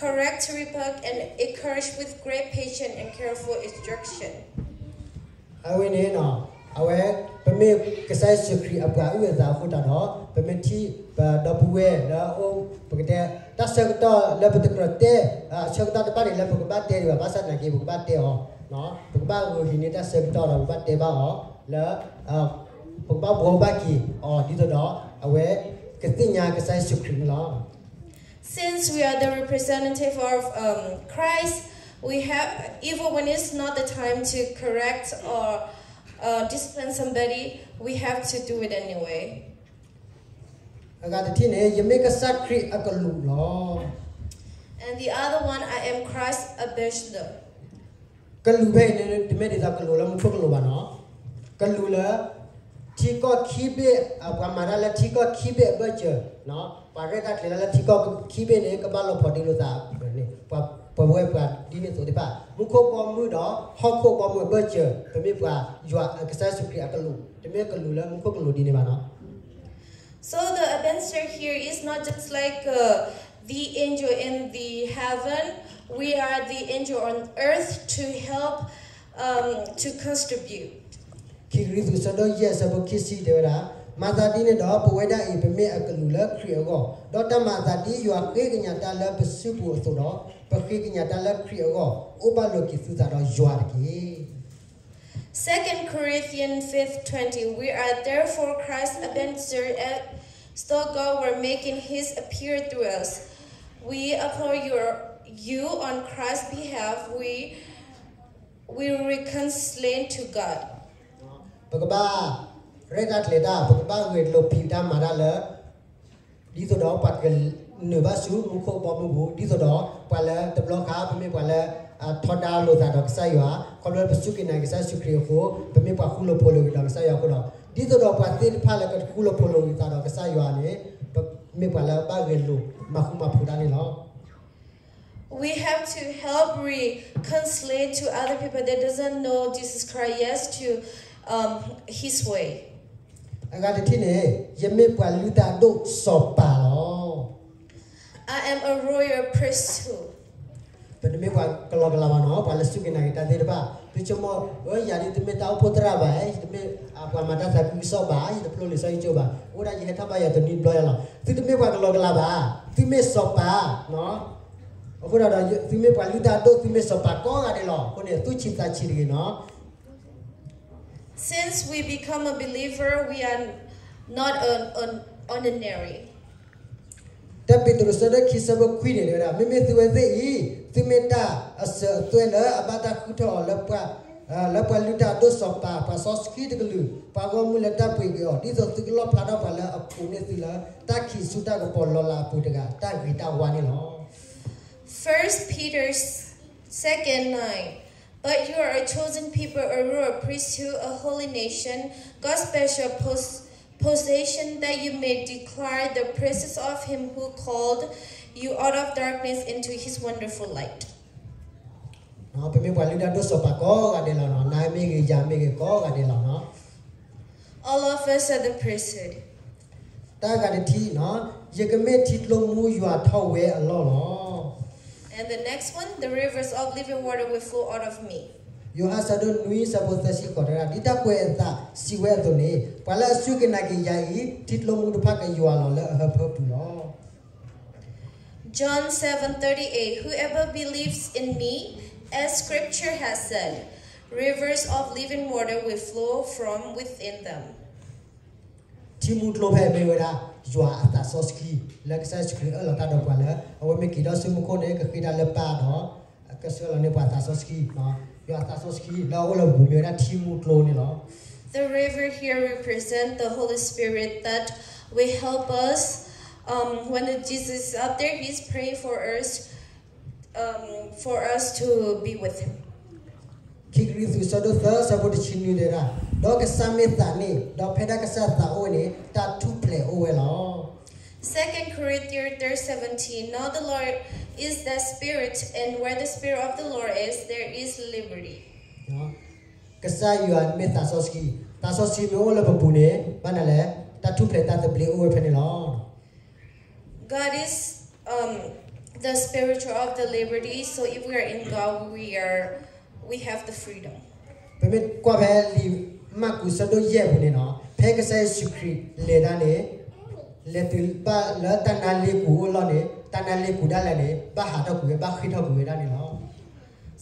Correct, rebuke, and encourage with great patience and careful instruction. အဝဲန့ၣ်, အဝဲ, ပမ့ၢ်ကစၢ်ယ့ၣ်ၡူးခရံာ်အပှၤအုၣ်အသးအဃိသတးဒီး, ပမ့ၢ်ထံၣ်, ပဒီပုၢ်ဝဲၢ်လၢအအိၣ်, ပကတဲ, တၢ်ဆၢကတီၢ်လၢပတကြၢးတဲ, အဆၢကတီၢ်တဘၣ်န့ၣ်လၢပကဘၣ်တဲဒံးဘၣ်, ဘၣ်ဆၣ်သနာ်က့ ပကဘၣ်တဲအီၤ, ပကဘၣ်ဂုာ်ဟံးန့ၢ်တၢ်ဆၢကတီၢ်ဒီးပဘၣ်တဲဘၣ်အီၤ, လၢ, ပကဘၣ်ဘှီဘၣ်က့ၤအီၤဒ်သိးဒီး, အဝဲ, ကသ့ၣ်ညါကစၢ်ယ့ၣ်ၡူးခရံာ်န့ၣ်လီၤ. Since we are the representative of, um, Christ, we have, even when it's not the time to correct or, uh, discipline somebody, we have to do it anyway. အဂၤတထံၣ်န့ၣ်, ယမ့ၢ်ကစၢ်ခရံာ်အကလူးလီၤ. And the other one, I am Christ's ambassador. ကလူးဖဲအံၤန့ၣ် တမ့ၢ်ဒ်သိးကလူးလၢမူခိၣ်ကလူးဘၣ်နီၤ. ကလူးလၢ ထံကီၢ်ခံဘ့ၣ်, ပှၤမၤတၢ်လၢထံကီၢ်ခံဘ့ၣ်အဘၢၣ်စၢၤ, ပှၤရဲၣ်တၢ်ကျဲၤတၢ်လၢထံကီၢ်ခံဘ့ၣ်န့ၣ် ကဘၣ်လီၤဖီၣ်ဒ့လိာ်သးန့ၣ်, ပှၤဝဲပှၤဒ်န့ၣ်အသိးသ့ၣ်တဖၣ်, မူခိၣ်ဘီမုၢ်ဒီးဟီၣ်ခိၣ်ဘီမုၢ်အဘၢၣ်စၢၤ, ပမ့ၢ်ပှၤယွၤကစၢ်ယ့ၣ်ၡူးခရံာ်အကလူး, တမ့ၢ်ကလူးလၢမူခိၣ်ကလူးဒ်န့ၣ်ဘၣ်နီၤ. So the ambassador here is not just like, uh, the angel in the heaven. We are the angel on earth to help, um, to contribute. ခံကရံၣ်သူး ဆၢဒိၣ်ယဲၢ် ဆၢဖိခံဆံတဲဝဲဒၣ်, မၤသးဒ်န့ၣ်ဒီး ပဝဲဒၣ်အံၤ ပမ့ၢ်အကလူးလၢခရံာ်အဂီၢ်, ဒီးတၢ်မၤအသးဒ်ယွၤဃ့ကညးတၢ်လၢပစုပူၤအသိးဒီး, ပဃ့ကညးတၢ်လၢခရံာ်အဂီၢ်, အိၣ်ဘၣ်လိာ်က့ၤသုသးဒီးယွၤတက့ၢ်. Second Corinthians five twenty, we are therefore Christ's ambassadors, as though God were making his appeal through us. We implore your, you on Christ's behalf, we, we reconcile to God. ပကဘၣ်ရဲၣ်တၢ်ကျဲၤတၢ်, ပကဘၣ်ဂဲၤလိာ်ဖံးတၢ်မၤတၢ်လၢ ဒ်သိးဒီးပှၤကနုာ်ဘၣ်ဆူမူခိၣ်ဘီမုၢ်ပူၤ, ဒ်သိးဒီးပှၤလၢတဘျီခါ ပမ့ၢ်ပှၤလၢအထီဒါလိာ်သးဒီးကစၢ်ယွၤ, ခီဖျိပစူၢ်က့ၤနာ်က့ၤကစၢ်ယ့ၣ်ၡူးခရံာ်အဃိ, ပမ့ၢ်ပှၤဃူလိာ်ဖိးလိာ်က့ၤဒီးကစၢ်ယွၤအဃိဒီး, ဒ်သိးဒီးပှၤသ့ၣ်တဖၣ်လၢကဃူလိာ်ဖိးလိာ်က့ၤသးဒီးကစၢ်ယွၤန့ၣ်, ပမ့ၢ်ပှၤလၢဘၣ်ဂဲၤလိာ်မၤဃူမၤဖိးတၢ်န့ၣ်လီၤ. We have to help reconcile to other people that doesn't know Jesus Christ yet to, um, his way. အဂၤတထံၣ်န့ၣ်, ယမ့ၢ်ပှၤလုၢ်တၢ်အဒိၣ်စီၤပၤလီၤ. I am a royal priesthood. ပတမ့ၢ်ပှၤကလီကလီဘၣ်နီၤ, ပှၤလၢစူၢ်က့ၤနာ်က့ၤတၢ်သ့ၣ်တဖၣ်, သုဆိကမိၣ်, ယၤဒ်တမ့ၢ်တၢ်အိၣ်ဖှိၣ်သရၣ်ဘၣ်, ယတမ့ၢ်ပှၤမၤတၢ်သးခုကစီၣ်ဘၣ်, ယတဖျိလံာ်စီဆှံကၠိဘၣ်, အိၣ်ဒၣ်ယဟဲထီၣ်ဘၣ်ယၤတနွံတဘျီယၤလီၤ. သုတမ့ၢ်ပှၤကလီကလီဘၣ်, သုမ့ၢ်စီၤပၤ, အဃိဒီး သုမ့ၢ်ပှၤလုၢ်တၢ်အဒိၣ်, သုမ့ၢ်စီၤပၤကိးဂၤဒဲးလီၤ. အဃိန့ၣ် သူၣ်ဆံးသးဆံးတဂ့ၤနီၤ. Since we become a believer, we are not an, an ordinary. တၢ်ပ့းတရူး ဆၢဒိၣ်ခံ ဆၢဖိခွံန့ၣ် တဲဝဲဒၣ်, မ့မ့ၢ်သုဝဲသ့ၣ်အံၤ, သုမ့ၢ်တၢ်အစၢၤအသွဲၣ်လၢအဘၣ်တၢ်ဃုထၢအီၤလၢပှၤ, လၢပှၤလုၢ်တၢ်အဒိၣ်စီၤပၤ, ပှၤစီဆှံတကလုာ်, ပှၤဂီၢ်မုၢ်လၢတၢ်ပှ့ၤက့ၤအီၤ, ဒ်သိးသုကလီၣ်ဖျါထီၣ်ပှၤလၢအကိးန့ၢ်သုလၢ တၢ်ခံးဆူတၢ်ကပီၤလီၤလးအပူၤတဂၤ တၢ်ဂ့ၤတၢ်ဝါန့ၣ်လီၤ. First Peter second nine, but you are a chosen people, a royal priesthood, a holy nation, God's special pos-, possession, that you may declare the praises of him who called you out of darkness into his wonderful light. ပမ့ၢ်ပှၤလုၢ်တၢ်ဒိၣ်စီၤပၤကိးဂၤဒဲးလီၤနီၤ, နၤမ့ၢ်ဂ့ၤ ယၤမ့ၢ်ဂ့ၤကိးဂၤဒဲးလီၤနီၤ. All of us are the priesthood. တၢ်ဂၤတထံၣ်နီၤ, ယကမ့ၢ်ထံကျိမူယွၤထီၣ်ဝဲအလီၢ်လီၤ. And the next one, the rivers of living water will flow out of me. ယိၤဟၣ် ဆၢဒိၣ်နွံ ဆၢဖိသၢဆံဃိး တဲဝဲဒၣ်, ဒ်တၢ်ကွဲးအသးစံးဝဲအသိးန့ၣ်, ပှၤလၢအစူၢ်က့ၤနာ်က့ၤယၤအံၤ, ထံကျိမူတဖၣ်ကယွၤလီၤလၢအဟၢဖၢပူၤလီၤ. John seven thirty-eight, whoever believes in me, as scripture has said, rivers of living water will flow from within them. ထံမူကျိဖဲမ့ၢ်ဝဲဒၣ် ယွၤအသးစီဆှံ, လၢကစၢ်ယ့ၣ်ၡူးခရံာ်အၢၣ်လီၤတၢ်ဒီးပှၤလၢ အဝဲမ့ၢ်က့ၤထီၣ်ဆူမူခိၣ်န့ၣ် ကဃ့တၢ်လၢပၢ်ဒီး ကဆှၢလီၤန့ၢ်ပှၤသးစီဆှံ, ယွၤအသးစီဆှံ လၢအအိၣ်လၢပပူၤမ့ၢ်ဝဲဒၣ်ထံမူကျိန့ၣ်လီၤ. The river here represent the Holy Spirit that will help us, um, when the Jesus is up there, he's praying for us, um, for us to be with him. ခံကရံၣ်သူး ဆၢဒိၣ်သၢ ဆၢဖိတဆံနွံ တဲဝဲဒၣ်, ဒီးကစၢ်မ့ၢ်သးန့ၣ်, ဒီးဖဲဒၣ်ကစၢ်သးအိၣ်ဝဲန့ၣ် တၢ်ထူၣ်ဖျဲးအိၣ်ဝဲလီၤ. Second Corinthians three seventeen. Now the Lord is the Spirit, and where the Spirit of the Lord is, there is liberty. ကစၢ်ယွၤမ့ၢ်သးစီဆှံ, သးစီဆှံမ့ၢ်အိၣ်လၢပပူၤန့ၣ် ဘၣ်နၤလဲၣ်, တၢ်ထူၣ်ဖျဲးတၢ်သဘျ့အိၣ်ဝဲဖဲန့ၣ်လီၤ. God is um, the spiritual of the liberty. So if we are in God, we are we have the freedom. ပမ့ၢ်ကွၢ်ဖဲလံာ်မၢ်ကူးဆၢဒိၣ်ယဲၢ်ပူၤန့ၣ်နီၤ, ဖဲကစၢ်ယ့ၣ်ၡူးခရံာ်လဲၤတၢ်န့ၣ်, လဲၤတုၤဘၣ်လၢတၢ်နါလ့ကူၣ်အအိၣ်အလီၢ်န့ၣ်, တၢ်နါလ့ကူၣ်ဒၣ်လဲာ်န့ၣ် ဘၣ်ဟးထီၣ်ကွံာ်ဝဲ, ဘၣ်ဃ့ၢ်ထီၣ်ကွံာ်ဝဲဒၣ်န့ၣ်လီၤ.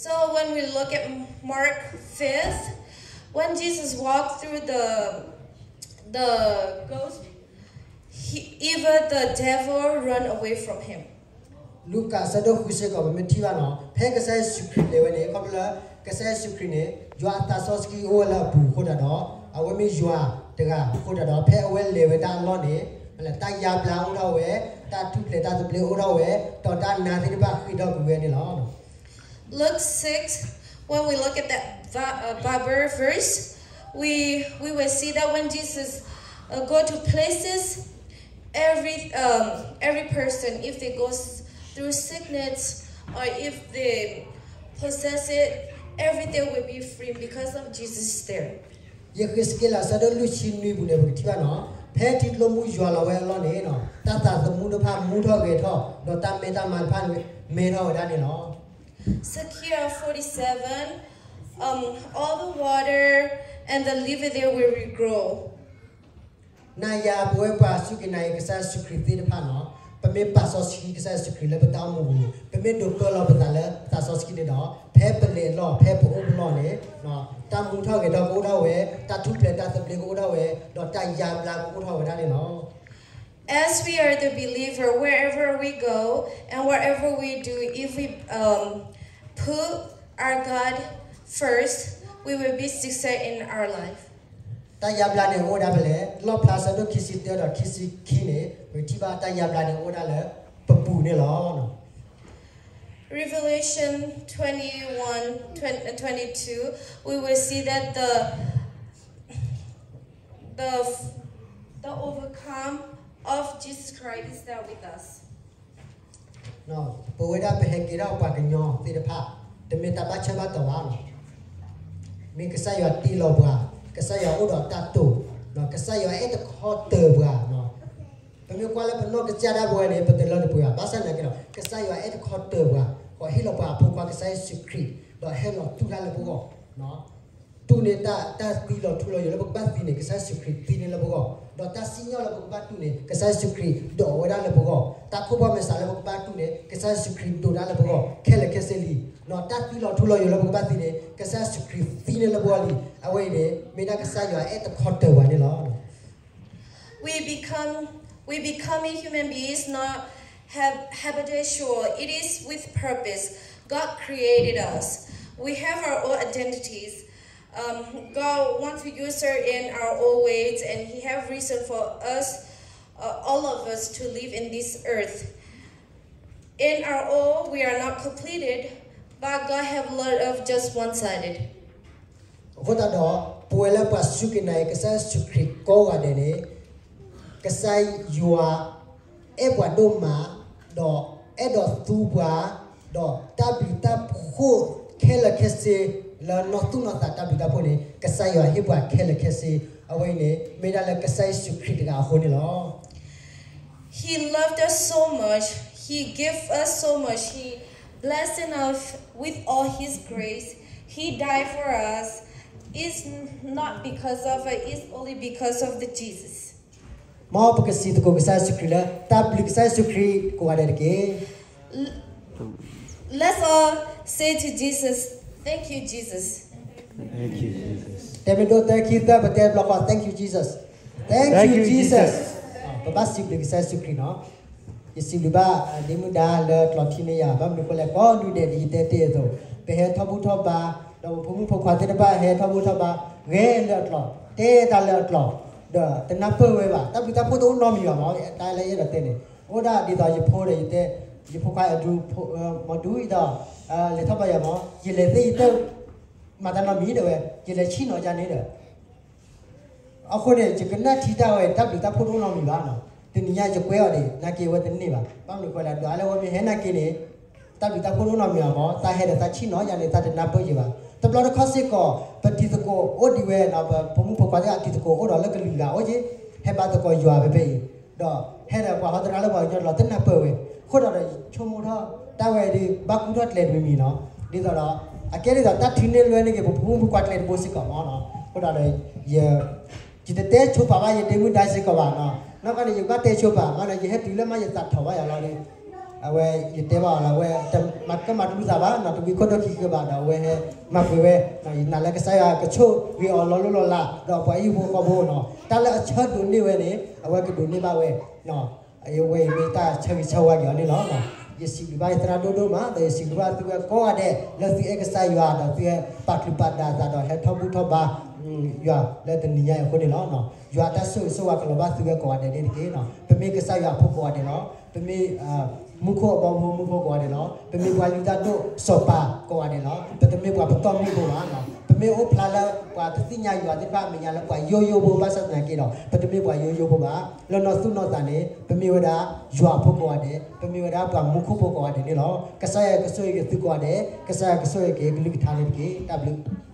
So when we look at Mark five, when Jesus walked through the the ghost, he, even the devil run away from him. လူၤကၣ်ဆၢဒိၣ်ဃုစ့ၢ်ကီး ပမ့ၢ်ထံၣ်ဘၣ်နီၤ, ဖဲကစၢ်ယ့ၣ်ၡူးခရံာ်လဲၤဝဲန့ၣ်, ခီဖျိလၢကစၢ်ယ့ၣ်ၡူးခရံာ်န့ၣ် ယွၤအသးစီဆှံအိၣ်ဝဲလၢအပူၤအဃိသတးဒီး, အဝဲမ့ၢ်ယွၤတဂၤအဃိသတးဒီး, ဖဲအဝဲလဲၤဝဲဒၣ်အလီၢ်န့ၣ်, တၢ်ယါဘျါအိၣ်ထီၣ်ဝဲ, တၢ်ထူၣ်ဖျဲးတၢ်သဘျ့အိၣ်ထီၣ်ဝဲ, ဒီးတၢ်နါသ့ၣ်တဖၣ်ဃ့ၢ်ထီၣ်ကွံာ်ဝဲန့ၣ်လီၤ. Luke six, when we look at that Bi- uh, Bible verse, we we will see that when Jesus uh, go to places, every um, every person, if they go s- through sickness or if they possess it, everything will be free because of Jesus there. ယဃ့းစက့လး အဆၢဒိၣ်လွံၢ်ဆံနွံပူၤန့ၣ် ပကထံၣ်ဘၣ်နီၤ, ဖဲထံကျိမူယွၤလီၤဝဲအလီၢ်န့ၣ်, တၢ်သးသမူတဖၣ်မူထီၣ်ဂဲၤထီၣ်, ဒီးတၢ်မဲတၢ်မါတဖၣ်န့ၣ် မဲထီၣ်ဝဲဒၣ်န့ၣ်လီၤ. Zacchaeus forty-seven, um, all the water and the living there will regrow. နၤယၤပဝဲပှၤစူၢ်က့ၤနာ်က့ၤကစၢ်ယ့ၣ်ၡူးခရံာ်သ့ၣ်တဖၣ်နီၤ, ပမ့ၢ်ပာ်စီဆှံကစၢ်ယ့ၣ်ၡူးခရံာ်လၢပတၢ်အိၣ်မူပူၤ, ပမ့ၢ်ဒိးပၢလီၤပသးလၢသးစီဆှံန့ၣ်ဒီး, ဖဲပလဲၤလီၤ ဖဲပအိၣ်ပလီၢ်န့ၣ်, တၢ်မူထီၣ်ဂဲၤထီၣ်ကအိၣ်ထီၣ်ဝဲ, တၢ်ထူၣ်ဖျဲးတၢ်သဘျ့ကအိၣ်ထီၣ်ဝဲ, ဒီးတၢ်ယါဘျါကအိၣ်ထီၣ်ဝဲဒၣ်န့ၣ်လီၤ. As we are the believer, wherever we go and whatever we do, if we um, put our God first, we will be success in our life. တၢ်ယါဘျါန့ၣ်အိၣ်ဝဲဒၣ်ဖဲလဲၣ်, လီၣ်ဖျါဆၢဒိၣ်ခံဆံတၢဒီးခံဆံခံန့ၣ်, ပထံၣ်ဘၣ်တၢ်ယါဘျါန့ၣ်အိၣ်ဝဲဒၣ်လၢပပူၤန့ၣ်လီၤ. Revelation twenty-one, twenty, twenty-two, we will see that the the the overcome of Jesus Christ is there with us. ပဝဲဒၣ်ပဟဲက့ၤထီၣ်ပှၤကညီသ့ၣ်တဖၣ်, တမ့ၢ်တၢ်ဘၣ်ဆၢဘၣ်တီၤဘၣ်လီၤ. မ့ၢ်ကစၢ်ယွၤတ့လီၤပှၤ, ကစၢ်ယွၤအိၣ်ဒီးတၢ်တိာ်, ကစၢ်ယွၤအဲၣ်တခီတၢၤပှၤ, ပမ့ၢ်ကွၢ်လၢပနီၢ်ကစၢ်ဒၣ်ပဝဲန့ၣ် ပတလၢတပှဲၤဘၣ်, ဘၣ်ဆၣ်သနာ်က့ဒီး ကစၢ်ယွၤအဲၣ်တခီတၢၤပှၤ, ဃီၤဟ့ၣ်လီၤပှၤအဖိခွါကစၢ်ယ့ၣ်ၡူးခရံာ်, ဒီးဟဲလီၤတူၢ်တၢ်လၢပဂီၢ် တူၢ်န့ၢ်တၢ် တၢ်သံလီၤထူလီၤယိာ်လၢပကဘၣ်သံန့ၣ် ကစၢ်ယ့ၣ်ၡူးခရံာ်သံန့ၢ်လၢပဂီၢ်, ဒီးတၢ်စံၣ်ညီၣ်လၢပကဘၣ်တူၢ်န့ၣ် ကစၢ်ယ့ၣ်ၡူးခရံာ်ဒိးဝဲဒၣ်လၢပဂီၢ်, တၢ်ခိၣ်ဘီမုၢ်စးလၢပကဘၣ်တူၢ်န့ၣ် ကစၢ်ယ့ၣ်ၡူးခရံာ်ဒိးတၢ်လၢပဂီၢ် ခဲလၢာ်ခဲဆ့လံ, ဒီးတၢ်သံလီၤထူလီၤယိာ်လၢပကဘၣ်သံန့ၣ် ကစၢ်ယ့ၣ်ၡူးခရံာ်သံန့ၢ်လၢပဂီၢ်လံ. အဝဲအံၤန့ၣ် မ့ၢ်ဒၣ်ကစၢ်ယွၤအဲၣ်တခီတၢၤပှၤန့ၣ်လီၤ. We become, we becoming human beings not hab- habitual. It is with purpose. God created us. We have our own identities. Um, God wants to use us in our own ways, and He have reason for us, uh, all of us, to live in this earth. In our own, we are not completed, but God have loved us just one-sided. အဃိသတးဒီး ပဝဲလၢပှၤစူၢ်က့ၤနာ်က့ၤကစၢ်ယ့ၣ်ၡူးခရံာ်ကိးဂၤဒဲးန့ၣ် ကစၢ်ယွၤအဲၣ်ပှၤဒိၣ်မး, ဒီးအဲၣ်ဒိးသူပှၤ, ဒီးတၢ်ဘျုးတၢ်ဖှိၣ်ခဲလၢာ်ခဲဆ့ လၢနီၢ်သူၣ်နီၢ်သးတၢ်ဘျုးတၢ်ဖှိၣ်န့ၣ် ကစၢ်ယွၤဟ့ၣ်ပှၤခဲလၢာ်ခဲဆ့, အဝဲအံၤန့ၣ် မ့ၢ်ဒၣ်လၢကစၢ်ယ့ၣ်ၡူးခရံာ်တဂၤအဃိန့ၣ်လီၤ. He loved us so much. He gave us so much. He blessed us with all His grace. He died for us. It's not because of it. It's only because of the Jesus. မ်ပကစံးသကိးကစၢ်ယ့ၣ်ၡူးခရံာ်လၢ တၢ်ဘျုးကစၢ်ယ့ၣ်ၡူးခရံာ်ကိးဂၤဒဲးတက့ၢ်. Let's all say to Jesus, thank you, Jesus. Thank you, Jesus. တဲမ့ၢ်ဒိၣ်သၢခံသၢ ပတဲတဘျီဃီ thank you, Jesus. Thank you, Jesus. ပဘၣ်စံးဘျုးကစၢ်ယ့ၣ်ၡူးခရံာ်နီၤ. ယစံးဘျုးဘၣ်ဒ့မုၣ်ဒါလၢကျိးထံန့ၢ်ယၤ ဘၣ်မနုၤအဃိလဲၣ် ကိးနံၤဒဲးန့ၣ် ယတဲတ့ၢ်အသိး ပဟဲထီၣ်ဘူၣ်ထီၣ်ဘါ, ဒီးပဖိမုၣ်ဖိခွါသ့ၣ်တဖၣ်ဟဲထီၣ်ဘူၣ်ထီၣ်ဘါ ဂဲၤလၢအကျိာ်, တဲတၢ်လၢအကျိာ်, ဒီးတနၢ်ပၢၢ်ဝဲဘၣ်, တၢ်ဘျုးတၢ်ဖှိၣ်တအိၣ်နီတမံၤဘၣ်မး, တၢ်လၢယအဲၣ်ဒိးတဲန့ၣ်, အိၣ်ဒၣ်ဒ်သိးယဖိဒီးယတဲ, ယဖိခွါအဲၣ်ဒူ, မီၤဒူအံၤဒီး, လဲၤထီၣ်ဘါယၤမး, ယလဲၤသ့ယတၢ်, မၤတၢ်နီတမံၤတဲဝဲ, ယလဲၤဆံၣ်နီၤယၤန့ၣ်ဒီး အဃိန့ၣ် ယကနၣ်ထံတၢ်ဝဲ တၢ်ဘျုးတၢ်ဖှိၣ်တအိၣ်နီတမံၤဘၣ်နီၤ. တနံၤညါယကွဲအီၤန့ၣ် နာ်က့အဝဲတန့ၢ်ဘၣ်. ဘၣ်မနုၤဃိလဲၣ် ဒွးလၢအဝဲမ့ၢ်ဟဲနာ်က့န့ၣ် တၢ်ဘျုးတၢ်ဖှိၣ်တအိၣ်နီတမံၤအီၤမး, သးဟဲဒီးသးဆံၣ်နီၤယၤန့ၣ် သးတနၢ်ပၢၢ်ယံၤဘၣ်. တဘျီတခီစ့ၢ်ကီး ပတံၤသကိးအိၣ်ဒံးဝဲ, ပဖိမုၣ်ဖိခွါသ့ၣ်အတံၤသကိးအိၣ်ဒီးလၢကလုာ်ဂၤအိၣ်က့, ဟဲဘါသကိးယွၤဖဲဖဲအံၤ, ဒီးဟဲဒီးပှၤဟီသရၣ်လၢပှၤကညီတလီၤတနၢ်ပၢၢ်ဝဲ, အဃိဒီး ဆိကမိၣ်ထီၣ်တၢ်ဝဲဒ်ဘၣ်ကူၣ်ထီၣ်ကျဲတမံၤမံၤနီၤ, ဒ်သိးဒီး အကဲဒ်သိးတၢ်ထုးန့ၢ်လွဲန့ၢ်က့ၤ ပဖိမုၣ်ဖိခွါကျဲတဘိစ့ၢ်ကီးမးနီၤ, အဃိဒီး ယ ယတတဲဆိပာ်ဘၣ်ယဒ့မုၣ်ဒါစ့ၢ်ကီးဘၣ်နီၤ. နီၢ်ကီၢ်န့ၣ် ယကဘၣ်တဲဆိပာ်မးနီၤ, ယဟဲတုၤလၢမးယသးထီၣ်ဘၣ်ယၤလီၤဒီး အဝဲယတဲဘၣ်အီၤလီၤ, အဝဲမၤကမၣ်တလူသးဘၣ်နီၤ, တဝံခိၣ်ဒိၣ်ခံကဘၣ်ဒီး အဝဲဟဲမၤပှဲၤဝဲ, ယနာ်လၢကစၢ်ယွၤကဆိၣ်ဂ့ၤအီၤလီၤလိၣ်လီၤလး ဒီးပှၤဟံၣ်ဖိဃီဖိနီၤ, တၢ်လၢအဆၢဒိးန့ၢ်ဝဲန့ၣ် အဝဲကဒိးန့ၢ်ဘၣ်ဝဲ အဝဲအံၤမ့ၢ်တၢ်ဆၢဂ့ၤဆၢဝါက့ၤအီၤန့ၣ်လီၤ. ယစံးဘျုးဘၣ်ယသရၣ်ဒိၣ်ဒိၣ်မး ဒီးယစံးဘျုးဘၣ်သုဝဲကိးဂၤဒဲး လၢသုအဲၣ်ကစၢ်ယွၤ ဒီးသုဝဲပာ်ချုးပာ်ဒၢ်သးဒီးဟဲထီၣ်ဘူၣ်ထီၣ်ဘါ ယွၤလၢတနံၤညါအံၤအဃိန့ၣ်လီၤ. ယွၤအတၢ်ဆိၣ်ဂ့ၤဆိၣ်ဝါကလီၤဘၣ်သုဝဲကိးဂၤဒဲးန့ၣ်တက့ၢ်. ပမ့ၢ်ကစၢ်ယွၤအဖိကိးဂၤဒဲးလီၤ. ပမ့ၢ် မူခိၣ်အဘီမုၢ်မုၣ်ဖိကိးဂၤဒဲးလီၤ. ပမ့ၢ်ပှၤလုၢ်တၢ်ဒိၣ်စီၤပၤကိးဂၤဒဲးလီၤ. ပတမ့ၢ်ပှၤပတီၢ်မုၢ်ဖိဘၣ်. ပမ့ၢ်အိၣ်ဖျါလၢပှၤတသ့ၣ်ညါယွၤသ့ၣ်တဖၣ်အမဲာ်ညါလၢပှၤယိယိဖိဘၣ်ဆၣ်သနာ်က့ဒီး ပတမ့ၢ်ပှၤယိယိဖိဘၣ်. လၢနီၢ်သူၣ်နီၢ်သးန့ၣ် ပမ့ၢ်ဝဲဒၣ်ယွၤအဖိကိးဂၤဒဲး, ပမ့ၢ်ဝဲဒၣ်ပှၤမူခိၣ်ဖိကိးဂၤဒဲးန့ၣ်လီၤ. ကစၢ်ယွၤကဆိၣ်ဂ့ၤက့ၤသုကိးဂၤဒဲး, ကစၢ်ယွၤကဆိၣ်ဂ့ၤက့ၤကလုၢ်ကထါန့ၣ်တက့ၢ်. တၢ်ဘျုး